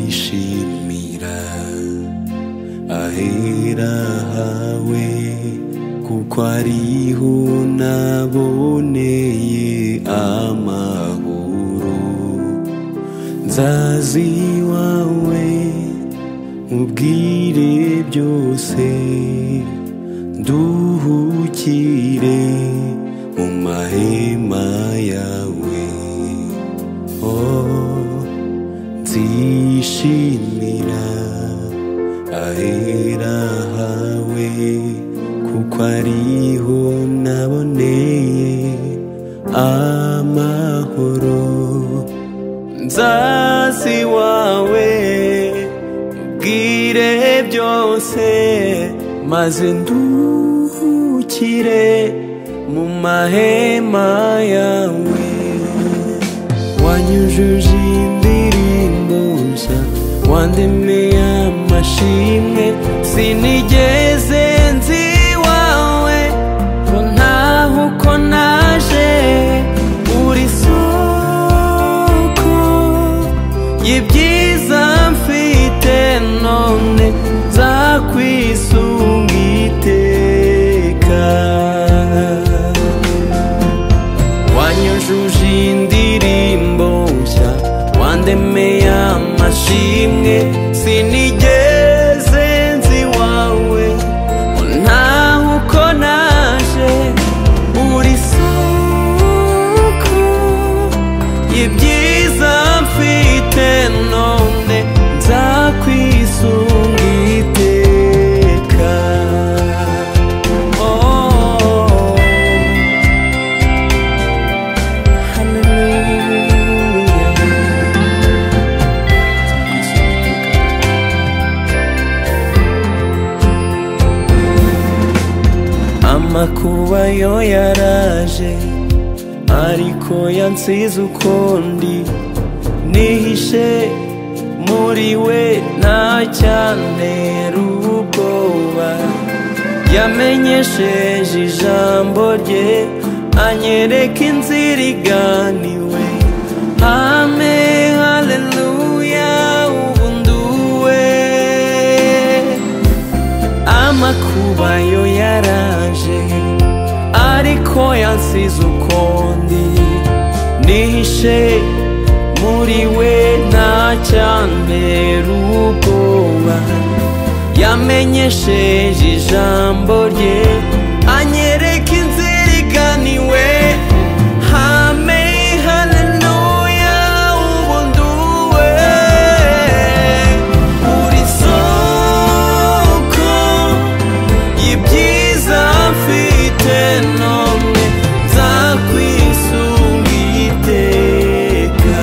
Nzishimira ahera hawe, kuko ariho naboneye amahoro. Nzaza iwawe nkubwire byose, nduhukire mu mahema yawe. Oh, nzishimira ahera hawe, kuko ariho naboneye amahoro. Nzaza iwawe nkubwire byose, maze nduhukire mu mahema yawe. Wanyujuje indirimbo nshya, wandemeye amashimwe, sinigeze nzi iwawe ngo ntahe uko naje. Uri soko y'ibyiza mfite none, nzakwisunga iteka. Wanyujuje indirimbo nshya, wandemeye amashimwe, sinigeze nzi iwawe ngo ntahe uko naje. Uri soko y'ibyiza mfite none, nzakwisunga iteka. Oh, hallelujah. Amakuba yo yaraje, ariko yansize ukundi, nihishe muri we ntacyantera ubwoba. Yamenyesheje ijambo rye, anyereka inzira iganiwe. Amen, haleluya, ubu nduwe. Amakuba yo yaraje, ariko yansize ukundi, nihishe muri we ntacyantera ubwoba. Yamenyesheje ijambo rye, anyereka inzira iganiwe. Amen, haleluya, ubu nduwe. Uri soko y'ibyiza mfite none, nzakwisunga iteka.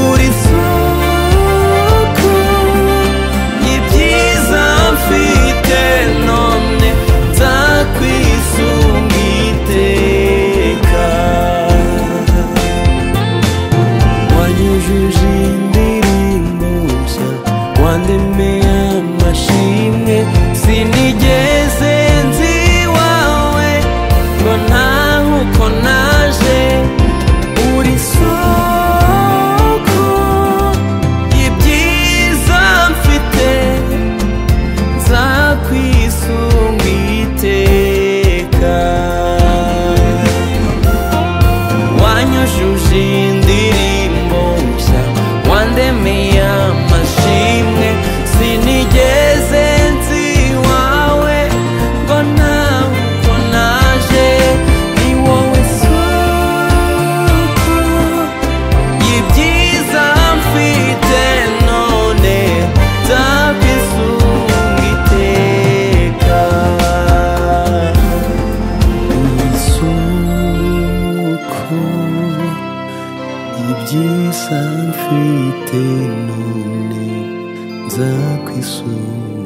Uri soko y'ibyiza mfite none, nzakwisunga iteka. Wanyujuje indirimbo nshya, wandemeye amashimwe, sinigeze nzi iwawe ngo ntahe uko naje. Uri soko y'ibyiza mfite, nzakwisunga iteka. Wanyujuje indirimbo nshya, wandemeye amashimwe, sinigeze nzi iwawe ngo ntahe uko naje. Ni wowe soko y'ibyiza mfite none, nzakwisunga iteka. Uri soko y'ibyiza mfite none, nzakwisunga